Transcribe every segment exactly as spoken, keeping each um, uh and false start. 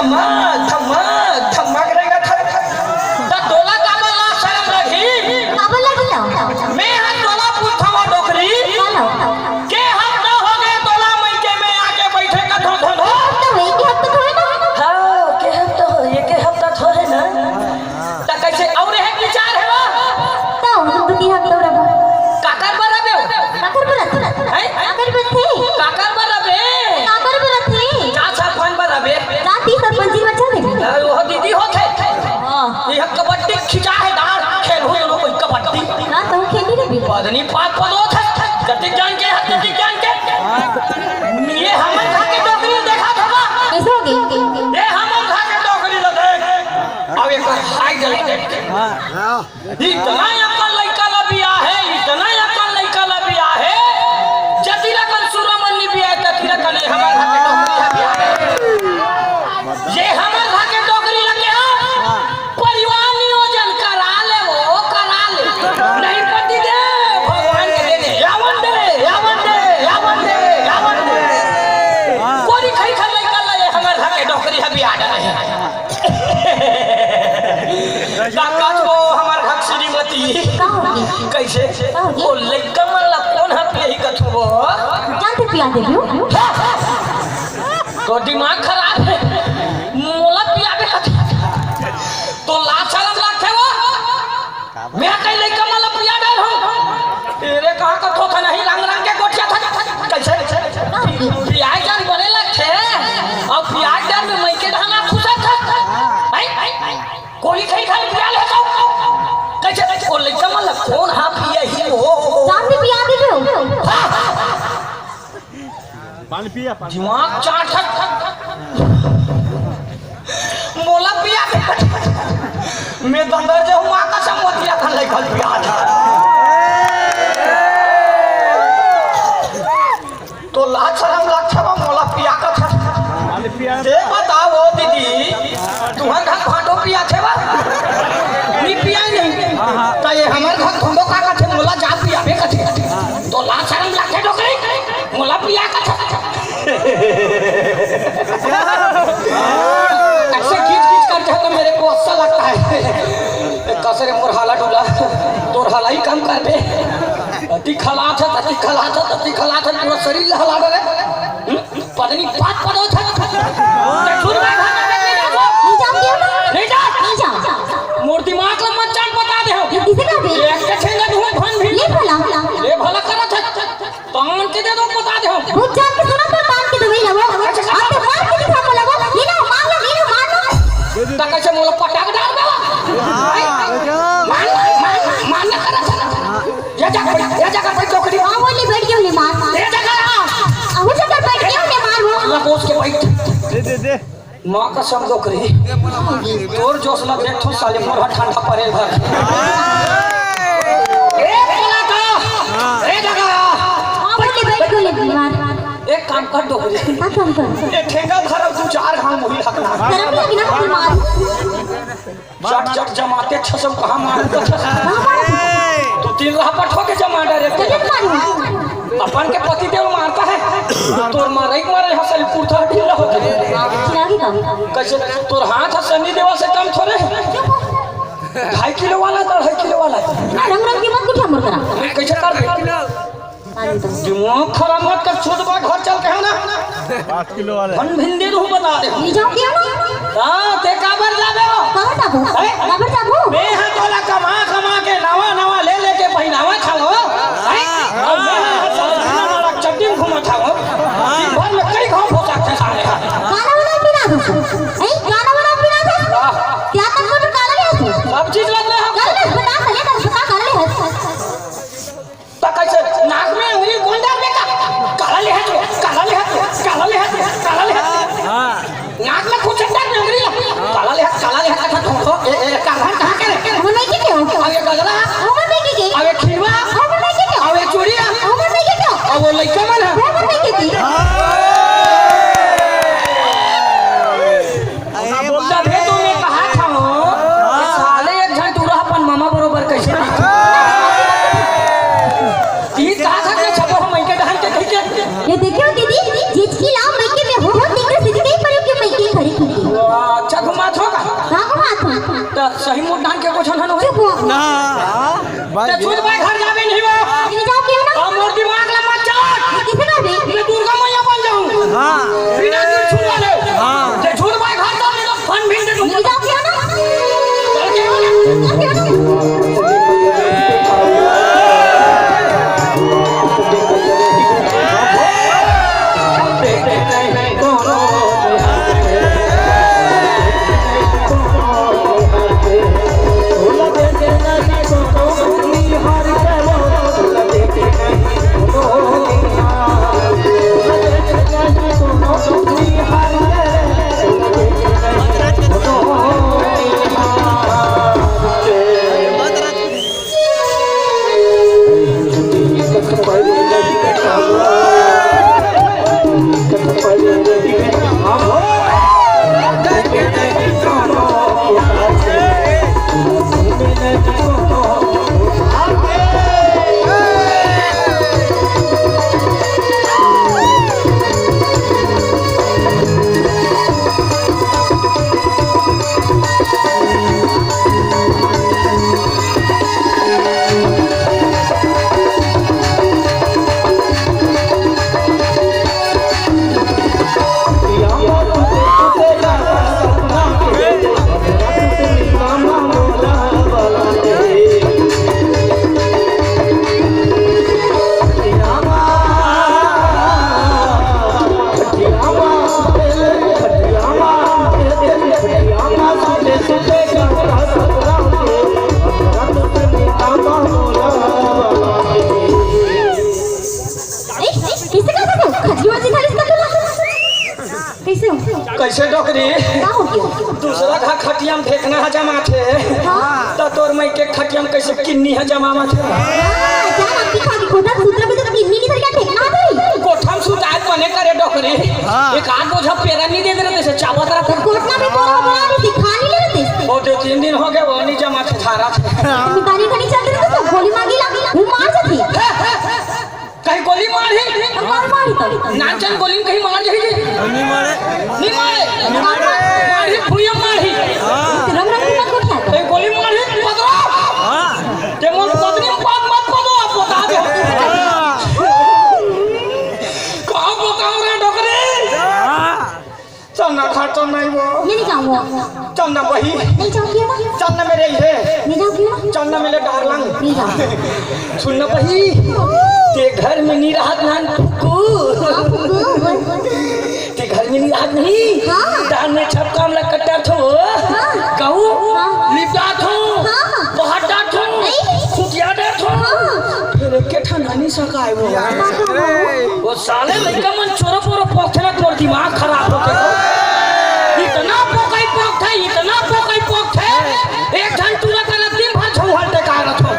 धम्मा, धम्मा, धम्मा करेगा था। त तोला काबर लाज शरम लगही? काबर लगही ना? मैं हा तोला पूछथंव डोकरी। का ला? के हफ्ता होगे तोला मइके में आके बइठे कथों धोधो? हफ्ता होगे, के हफ्ता थोरे ना? हाँ, के हफ्ता होगे, के हफ्ता थोरे ना? त कइसे अउ रहे विचार हे वो? त हम दू तीन हफ्ता रबो। काकर बर रबे वो? काकर बर रथे? हैं? काकर बर रथे? काकर बर रबे? काकर बर रथे? का सरपंच बर रबे? जाति सरपंची बच्चा देबे। अरे, वो दीदी होथे। हाँ। ये कबड्डी खिंचा हे डार, खेल हो लोग कोई कबड्डी। ना तो खेली रे भी। बदनी पात पदोत हे, गति ज्ञान के हे, गति ज्ञान के। ये हमर घर के डोकरी देखा था बा। कइसे होगे? ये हमर घर के डोकरी ला देख। अब एक हाय गला देख। इतना अकन लइका ला बियाहे, इतना अकन लइका ला बियाहे, जतिरा कन सुरमन नी बियाहे, ततिरा कन ए हमर घर के डोकरी ला बियाहे। ये हमर घर के डोकरी ला के हा, परिवार नियोजन करा ले वो, करा ले। नहीं पति दे, भगवान के दे दे। यावन दे, यावन दे, यावन दे, यावन दे। कोरी खई खन लइका ला ये हमर घर के डोकरी ला बियाहे। का कथों हमर घर श्रीमती? का होगे? कइसे? का होगे? ओ लइका मन ला कोन हा पियाही कथों वो? जान के पिया देबे वो। तो दिमाग खराब हे। मोला पियाबे कथों। तो लाज शरम लागथे वो। मैं कई लइका मन ला पिया डारहूं। तेरे का कथों था नहीं, रंग रंग के गोठिया था। कइसे? पियाय जान बने लगथे। अउ पियाय जान में मइके धाना खुसत था। हैं? कोरी खई खन पिया ले तो। कइसे? ओ लइका मन ला कोन हा पियाही वो? जान के पिया देबे वो। हाँ। पानी पिया, पानी। दिमाग चाट हक। मोला पिया दे। मैं तो अंदर जाऊं, माँ कसम, मोतिया खन लइका पिया दे। तो लाज शरम लागथे बा, मोला पिया कथस। पानी पिया। दे बताओ दीदी, तुंहर घर भांटो पियाथे बा? नी पियाय नहीं। त ये हमर घर भांटो का कथे, मोला जा पियाबे कथे। तो लाज शरम लागथे डोकरी, मोला पिया कथे। ऐसे गीच गीच करते हो तो मेरे को अच्छा लगता है। कस रे मोर हाला डुला, तोर हाला ही कम कर दे। अति खलात हे, अति खलात हे, अति खलात हे, पूरा शरीर ला हला डरे। हम्म? पत्नी बात पदो था। ते सुन भाई, भाई, भाई, नहीं जाओ। नहीं जाओ। नहीं जाओ। नहीं जाओ। मोर दिमाग ला मत चाट बता दे हो। ये किसे कर दे? ये एक के ठेंगा धुआं भान भी। ले भला। ले भला करा था। तान के दे दो, बता दे हो। भूत जान के सुना तो तान के दवाई लगो। अच्छा, अच्छा। आप तो मार के दिखा बोला वो। ये ना, मार लो, ये ना, मार लो। ता कैसे मोला पटाक डाल दे? मार, मार, मार, मार ना करा था। ये जा, ये जा कर बैठ डोकरी। हाँ, वो ले बैठ के उन्हें मार, मार। ये जा कर। आ, वो जा कर बैठ के उन्हें मार, वो। लपोस के बैठ। दे, दे, दे। माँ कसम डोकरी। तोर जोश ला देख तो साले मोर ठंडा परे भर। ए, बोला का? ए, जगा। हाँ, वो ले बैठ के उन्हें मार। एक काम कर डोकरी। का काम कर? ए, ठेंगा धरब दू चार घाव मुही हकना। धरब लगी ना, मार। चट चट जमाते छसम कहाँ मारू तो छसम। कहाँ मारू? तू तीन राह पर ठोके जमा डारे। कैसे मारू? अपन के पति देव मारता है। तोर मारे एक मारे हंसल कुर्ता ढीला हो गया। चिरागी का? कैसे तोर हाथ है सनी देवल से कम थोड़े। ढाई किलो वाला तो ढाई किलो वाला। ना, रंग रंग की मत कुछ हमर करा। कैसे कर दे? दिमाग खराब मत कर, चोद बा, घर चल के है ना। पाँच किलो वाले। भन भिंदे रहूं, बता दे। ले जाओ क्या ना? हाँ, ते काबर जाबे हो? कहाँ जाबो? हैं? काबर जाबो? मैं हा तोला कमा कमा के नवा नवा ले लेके पहिनावा खाओ। हैं? और मैं हा सब खाना वाला चड्डी में घूमा खाओ। दिन भर में कई घाव हो सकते साले। काला वाला पीना था। हैं? काला वाला पीना था। क्या तक को काला ले तू? सब चीज लग रहा है। काला बता, ले बता, काला ले। त कैसे नाक में उंगली गोंडा में का? काला ले हाथ, काला ले हाथ, काला ले हाथ, काला ले हाथ। हाँ। नाक में कुछ अंदर में उंगली ला। काला ले हाथ, काला ले हाथ, अच्छा ठोको। ए, ए, काला कहाँ के रे? हमर नहीं के हो? अब ये गजरा? हमर नहीं के। अब ये खीरवा? हमर नहीं के। अब ये चूड़िया? हमर नहीं के। अब वो लइका मन है? हमर नहीं के। हाँ। अरे बोलता बे, तो मैं कहा था, साले एक झन टूरा अपन मामा बरोबर कैसे दिखथे? ई का था के छपो हम इनके डहन के कहि के? ये देखियो दीदी, जिचकी लाओ मइके में हो, हो, तेकरे से कई परे के मइके खड़ी थी। ते छूट भाई घर जाबे नहीं बा। नहीं जाओ क्यों ना? अब मोर दिमाग ला मत चाट। किसे कर दे? मैं दुर्गा मैया बन जाऊं। हाँ। बिना दिल छुड़वा ले। हाँ। ते छूट भाई घर जाबे नहीं तो फन भिन दे दूं। नहीं जाओ क्यों ना? चल क्यों ना? क्यों ना? ए, ए, कैसे करत हो? खजरी वजरी खाली इसका बोला? कैसे हो? कैसे डोकरी? का हो गया? दूसरा घर खटिया में फेंकना है जमाथे। हाँ। तो तोर मइके खटिया में कैसे किन्नी है जमावथे? हाँ, जा ना, पीछा की कोठा सूत्र में तो किन्नी नहीं धर के फेंकना है तेरी। कोठा में सुताए बने करे डोकरी। हाँ। एक आध बोझा पेरा नहीं दे दे रहे, जैसे चावत रहा था। कोठा में बोरा बोरा नहीं सिखा नहीं लेते। वो दो तीन दिन हो गए, वो नहीं जमाथे थारा। दुकानी खनी चल रही तो सब गोली मार गिला, वो मार जाती। कहीं गोली मारही? मार मारी तो। नानचन गोली में कहीं मार जाही जी? नहीं मारे। नहीं मारे। नहीं मारे। मारही, भुइयां मारही। हाँ। रंग रंग की मत उठा। कहीं गोली मारही, पकड़ो। हाँ। ते मोर पत्नी में बात मत करो, आप बता दो। हाँ। कहाँ बताओ रे डोकरी? हाँ। चलना खा तो नहीं वो। मैं नहीं जाऊंगा। चलना बही। नहीं जाऊंगी ना। चलना मेरे लिए। नहीं जाऊंगी ना। चलना मेरे डार्लिंग। नहीं जाऊंगी। सुनना बही। ते घर में नहीं रहत नान फुकू। हाँ, फुकू, बोल। ते घर में नहीं रहत नहीं। हाँ। दान में छप काम ला कट्टा थो। हाँ। कहूँ। हाँ। निपटा थो। हाँ। बहटा थो। नहीं। खुटिया दे थो। हाँ। फिर एक के ठंडा नहीं सकाए वो। हाँ, हाँ, हाँ। वो साले लइका मन चोरो पोरो पोकथे ना, तोर दिमाग खराब होथे। इतना पोकई पोकथे, इतना पोकई पोकथे। एक झन टूरा का दिन भर झौहल टेकाए रथो।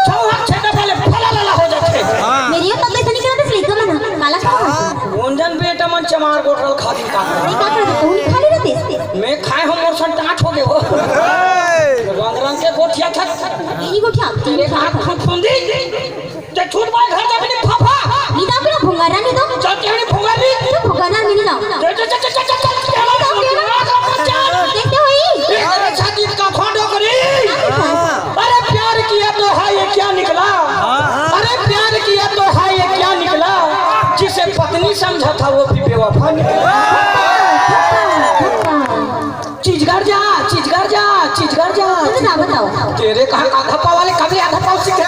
झौहल छेटे पहले फला लला हो जाथे। मेरी ये पतली से नहीं करते, इसलिए कम है ना, काला खाओ। उन जन बेटा मन चमार गोठल खा दिन का। नहीं, का करते, तू नहीं खा ले रहते। मैं खाए हूँ, मोर सन टाँट हो गए हो। रंग रंग के गोठिया था। यही गोठिया, तेरे का हाथ फुंदी। ते छूट बाय घर जाबे नहीं फाफा। नहीं जाओ, भुंगारा नहीं दो। चल, केवड़ी भुंगारी। तो भुंगारा मिल जाओ। चल, चल, चल, चल, चल, चल, चल, चल, चल, चल। कैसे हुई? ए, अरे छाती का खोंडो करी। अरे प्यार किया तो है ये क्या निकला? अरे प्यार किया तो है ये क्या निकला? जिसे पत्नी समझा था वो भी बेवफा निकला। चिजघर जा, चिजघर जा, चिजघर जा। तुम ना बताओ। तेरे कहाँ आधा पाव वाले, कब ले आधा पाव सीखे?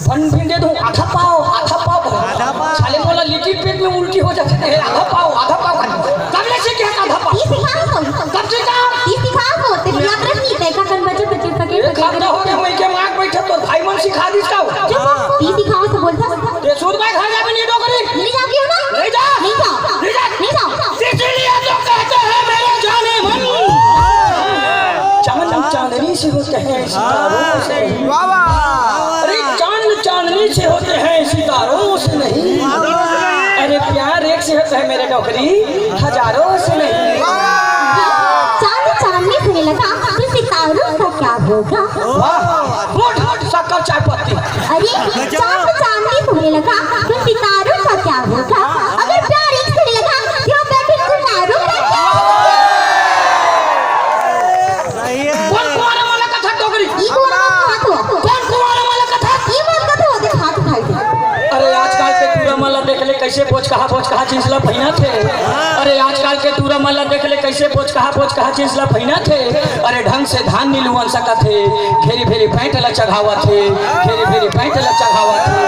फन फिन दे दूं, आधा पाव, आधा पाव। आधा पाव। साले मोला लिटिल पेट में उल्टी हो जाथे, आधा पाव, आधा पाव खा। कब ले सीखे आधा पाव? ये सिखा दो। कब सीखा? ये सिखा दो। तेरी याद रखनी, देखा कन बचे बचे सके। एक हफ्ता हो गया, मैं के मार बैठे, तो भाई मन सिखा दी इसका। चुप, ये सिखा दो, बोल दो। ये सूद भाई घर जाबे नहीं डोकरी। नहीं जाओगी हो ना? नहीं जा। नहीं जाओ। नहीं जा। नहीं जाओ। इसीलिए तो कहते हैं मेरे जाने मन, चांद चांदनी से होते हैं सितारों से। वाह, वाह। अरे चांद चांदनी से होते हैं सितारों से नहीं। अरे प्यार एक से होता है मेरे डोकरी, हजारों से नहीं। चांद चांदनी से लगा तो सितारों का क्या होगा? वाह, गुड, गुड, शक्कर चाय पत्ती। अरे, चांद चांदनी सोने लगा, तो सितारों का क्या होगा? अगर प्यार एक से लगा, तो बैठे कुमारों का क्या होगा? कौन कुमार वाला कथा डोकरी? ई कुमार वाला कथा। कौन कइसे बोचकहा बोचकहा जींस ला पहिनत हे। अरे आजकल के टूरा मन ला देख ले, कइसे बोचकहा बोचकहा जींस ला पहिनत हे। अरे ढंग से धान नी लुवन सकत हे, घेरी भेरी पैंट ला चघावत हे, घेरी भेरी पैंट ला चघावत हे।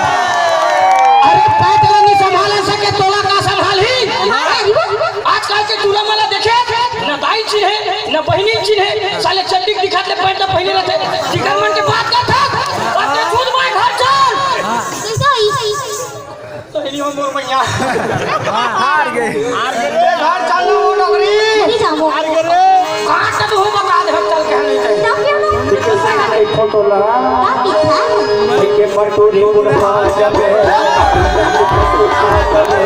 अरे पैंट ला नी संभाल सके तोला का संभालही? आजकल के टूरा मन ला देखे, न दाई चिन्हे, न बहिनी चिन्हे, साले चड्डी दिखात ले पैंट ला पहिने रहथे। जिकर मन के बात करत हस, बात के छूट माय घर चल। तो इनी हो मोर मैया। हार गे। हार गे रे, घर चल लो डोकरी। नहीं जाबो। हार गे रे। काट दो बता दे, हम चल के नहीं जाए। तब क्यों ना? एक फोटो लगा। का दिखा? के पटोरी बुढ़ा जाबे। पटोरी बुढ़ा जाबे।